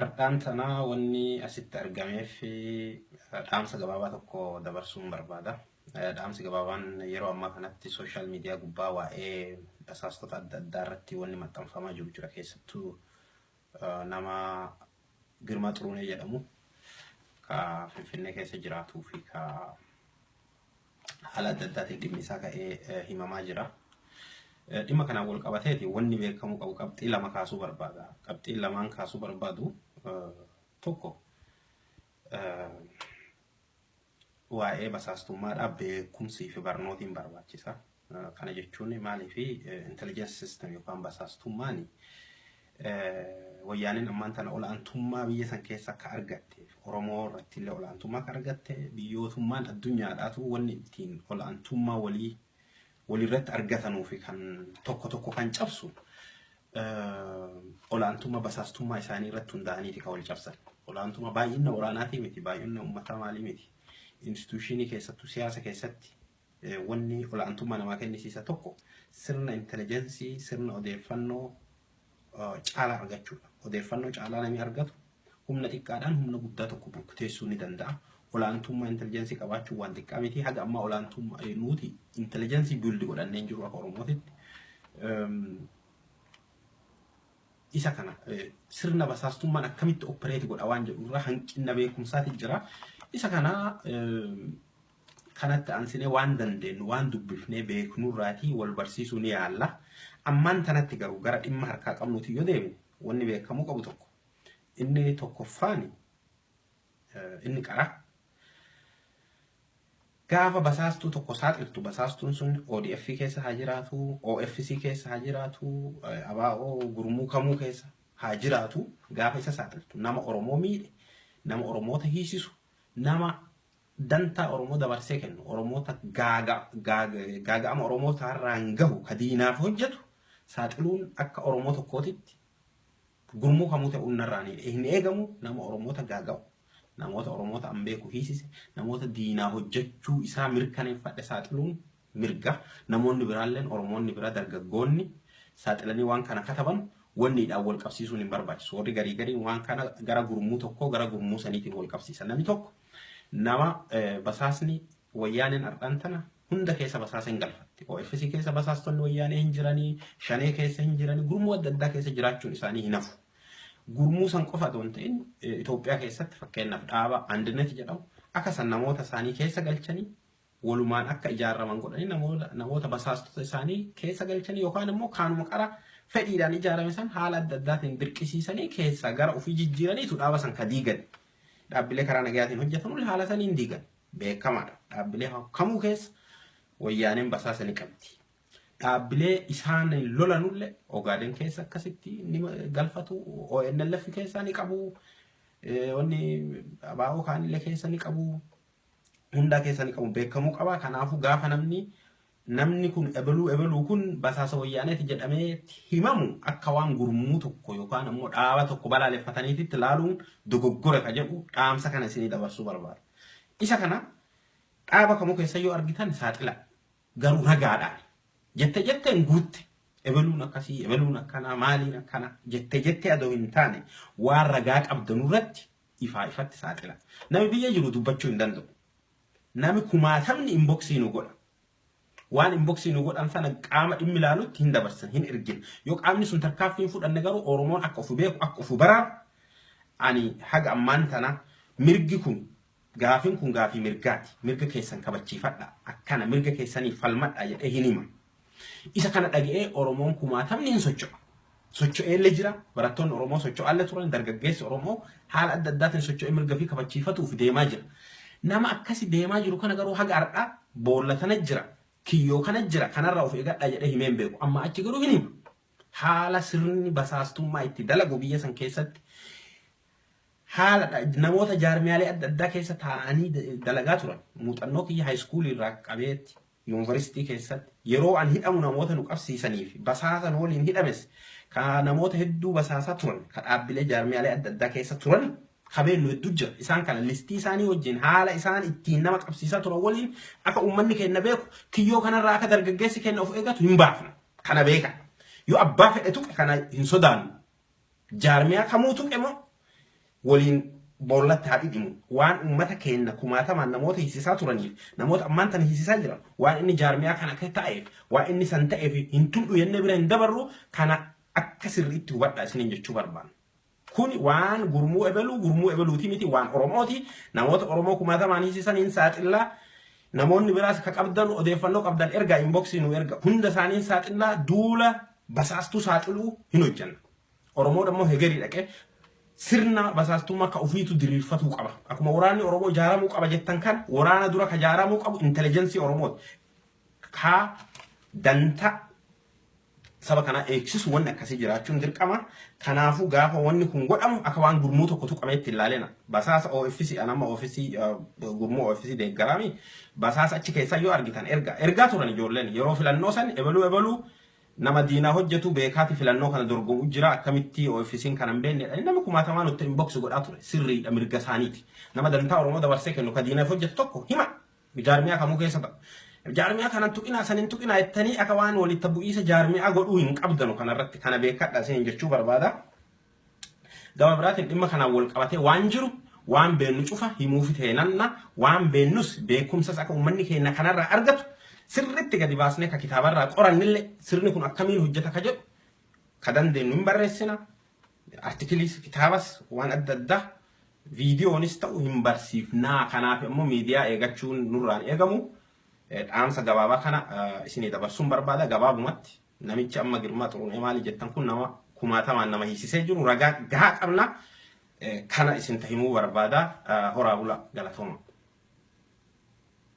Ardhaan tanaa wanni asitti argameef dhaamsa gabaabaa tokko dabarsuun barbaada. Dhaamsi gabaabaan yeroo ammaa kanatti social media gubbaa waa'ee basaastota adda addaa irratti wanni maxxanfamaa jiru jira. Keessattuu nama Girmaa Xuruunee jedhamu ka Finfinnee keessa jiraatuu fi ka haala adda addaatiin dhimmi isaa ka'ee himamaa jira. Dhimma kanaan wal qabateeti wanni beekamuu qabu qabxii lama kaasuu barbaada. Qabxiin lamaan kaasuu barbaadu tokko waa'ee basaastummaadhaa beekumsii fi barnootiin barbaachisa. Kana jechuun maaliif intelligence system yookaan basaastummaan wayyaaneen ammaan tana ol'aantummaa biyya san keessa akka argatte, Oromoo irratti illee ol'aantummaa akka argatte, biyyootummaan addunyaadhaatu wanni ittiin ol'aantummaa walii walirratti argatanuu fi kan tokko tokko kan cabsu ol'aantummaa basaastummaa isaanii irratti hundaa'aniiti kan wal cabsan. Ol'aantummaa baay'ina waraanaatii miti, baay'ina uummataa maalii miti. Institution keessattuu siyaasa keessatti wanni ol'aantummaa namaa kennisiisa tokko sirna intelligence, sirna odeeffannoo caalaa argachuudha. Odeeffannoo caalaa namni argatu humna xiqqaadhaan humna guddaa tokko burkuteessuu ni danda'a. Olaantummaa intelligence qabaachuu waan xiqqaa miti. Haga ammaa olaantummaa nuti intelligence build godhannee hin jiru akka Oromootitti. Isa kana sirna basaastummaan akkamitti operate godha waan jedhu irraa hanqina beekumsaati jira. Isa kana kanatti aansinee waan dandeenyu waan dubbifnee beeknurraatii wal barsiisuu ni yaalla. Ammaan tanatti garuu gara dhimma harkaa qabnuti yoo deemne, wanni beekamuu qabu tokko. Inni tokkoffaan, inni qara. Gaafa basaastuu tokko saaxiltu, basaastuun sun ODF keessa haa jiraatu, OFC keessa haa jiraatu, ABO gurmuu kamuu keessa haa jiraatu, gaafa isa saaxiltu nama Oromoo miidhe, nama Oromoota hiisisu, nama dantaa Oromoo dabarsee kennu, Oromoota gaaga'ama Oromoota irraan gahu, ka diinaaf hojjetu saaxiluun akka Oromoo tokkootitti gurmuu kamuu ta'uun narraan hin eegamu. Nama Oromoota gaaga'u, namoota Oromoota an beeku hiisise, namoota diinaa hojjechuu isaa mirkaneeffadhe saaxiluun mirga. Namoonni biraalleen, Oromoonni bira dargaggoonni saaxilanii waan kana kataban wanniidhaan wal qabsiisuun hin barbaachisu. Warri garii gariin waan kana gara gurmuu tokkoo gara gurmuu saniitiin wal qabsiisa. Namni tokko nama basaasni wayyaaneen ardhaan tana hunda keessa basaasa hin galfatti. OFC keessa basaastonni wayyaanee hin jiranii, shanee keessa hin jiranii, gurmuu adda addaa keessa jiraachuun isaanii hin hafu. Gurmuu san qofa otoo hin ta'in, Itoophiyaa keessatti fakkeenyaaf dhaaba Andinet jedhamu akka san namoota isaanii keessa galchanii walumaan akka ijaaraman godhanii namoota basaastota isaanii keessa galchanii yookaan immoo kaanuma qara fedhiidhaan ijaarame san haala adda addaatiin dirqisiisanii keessa gara ofii jijjiiraniitu dhaaba san ka diigan. Dhaabbilee karaa nagayaatiin hojjetan haala saniin diigan beekamaadha. Dhaabbilee kamuu keessa wayyaaneen basaasa ni qabdi. Dhaabbilee isaan lolanullee Ogaaden keessa akkasitti ni galfatu, ONLF keessa ni qabu, wanni ABO kaanillee keessa ni qabu, hundaa keessa ni qabu, beekamuu qaba. Kanaafuu gaafa namni kun ebeluu ebeluu kun basaasa wayyaaneeti jedhamee himamu, akka waan gurmuu tokko yookaan ammoo dhaaba tokko balaaleffataniititti ilaaluun dogoggora ka jedhu dhaamsa kana isinii dabarsuu barbaada. Isa kana dhaaba kamuu keessa yoo argitan saaxila, garuu ragaadhaan. Jette jetteen guutte, ebeluun akkasii, ebeluun akkanaa, maaliin akkana jette jette adoo hin taane, waan ragaa qabdanurratti ifaa ifatti saaxila. Nami biyya jiru dubbachuu hin danda'u. Nami kumaatamni inbox nu godha. Waan inbox nu godhan sana qaama dhimmi ilaalutti hin dabarsan, hin ergin. Yoo qaamni sun tarkaanfii hin fudhanne garuu Oromoon akka ofu beeku, akka ofu baraaru, ani haga ammaan tana mirgi kun, gaafiin kun gaafii mirgaati. Mirga keessan kabachiifadha. Akkana mirga keessanii falmadha jedhee hin hima. Isa kana dhaga'ee Oromoon kumaatamni hin socho'a. Socho'eellee jira. Barattoonni Oromoo socho'aallee turan. Dargaggeessi Oromoo haala adda addaatiin socho'ee mirga fi kabachiifatuuf deemaa jira. Nama akkasi deemaa jiru kana garuu haga har'aa boolla tana jira. Kiyyoo kana jira. Kanarraa of eegadhaa jedhee himee hin beeku. Amma achi garuu hin hima. Haala sirni basaastummaa itti dalagu biyya san keessatti, haala namoota jaarmiyaalee adda addaa keessa taa'anii dalagaa turan, muuxannoo kiyya high school irraa qabeetti yuunivarsiitii keessatti yeroo an hidhamu namoota nu qabsiisanii fi basaasan waliin hidhames, ka namoota hedduu basaasaa turan, ka dhaabbilee jaarmiyaalee adda addaa keessa turan kabeennu hedduu jira. Isaan kana listii isaanii wajjin, haala isaan ittiin nama qabsiisaa turan waliin, akka uummanni keenya beeku, kiyyoo kanarraa akka dargaggeessi keenya of eegatu hin baafna. Kana beeka. Yoo abbaa fedhe tuqe kana hin sodaannu. Jaarmiyaa kamuu tuqe moo Waliin boollatti haa dhidhimu. Waan uummata keenya kumaatamaan namoota hiisisaa turaniif, namoota ammaan tana hiisisaa jiran, waan inni jaarmiyaa kana akka ta'eef, waan inni san ta'eef hin tuqnu jennee bira hin dabarru. Kana akka sirriitti hubadhaa isiniin jechuu barbaanna. Kuni waan gurmuu ebeluu gurmuu ebeluuti miti, waan Oromooti. Namoota Oromoo kumaatamaan hiisisan hin saaxillaa. Namoonni biraas ka qabdan, odeeffannoo qabdan ergaa, inboxii nu erga. Hunda isaanii saaxillaa, duula basaastuu saaxiluu hin hojjenna. Oromoon immoo hegerii dhaqee sirna basaastummaa ka ofiitu diriirfatuu qaba. Akkuma waraanni Oromoo ijaaramuu qaba jettan kan, waraana dura ka ijaaramuu qabu intelligence Oromooti. Ka danta saba kanaa eegsisu wanni akkasii jiraachuun dirqama. Kanaafuu gaafa wanni kun godhamu akka waan gurmuu tokko tuqamee itti ilaalena. Basaasa OFC, anamma OFC, gurmuu OFC deeggaraami. Basaasa achi keessaa yoo argitan erga. Ergaa turan ijoolleen yeroo filannoo san ebeluu ebeluu nama diinaa hojjetu beekaati filannoo kana dorgomu jira, akkamitti OFC'n kana hin beeknedha. Namni kumaatamaan nutti inbox godhaa ture, sirriidha, mirga isaaniiti. Nama dantaa Oromoo dabarsee kennu ka diinaaf hojjetu tokko hima. Jaarmiyaa kamuu keessa ta'u. Jaarmiyaa kanan tuqinaa, sanin tuqinaa jettanii akka waan walitti bu'iisa jaarmiyaa godhuu hin qabdanu kanarratti, kana beekadha isin jechuu barbaada. Gama biraatiin dhimma kanaan wal qabatee waan jiru, waan beennu cufa himuufi teenanna, waan beennus beekumsas akka uummanni keenya kanarraa argatu sirritti gadi baasnee ka kitaabarraa qorannillee, sirni kun akkamiin hojjeta ka jedhu ka dandeenyu hin barreessina. Artikiliis, kitaabas, waan adda addaa viidiyoonis ta'u hin barsiifnaa. Kanaaf immoo miidiyaa eegachuun nurraan eegamu. Dhaamsa gabaabaa kana isinii dabarsuun barbaada. Gabaabumatti, namichi amma Girmaa Xuruunee maali jettan kun nama kumaatamaan nama hiisisee jiru, ragaa gahaa qabna. Kana isin himuu barbaada. Horaa bula, galatooma.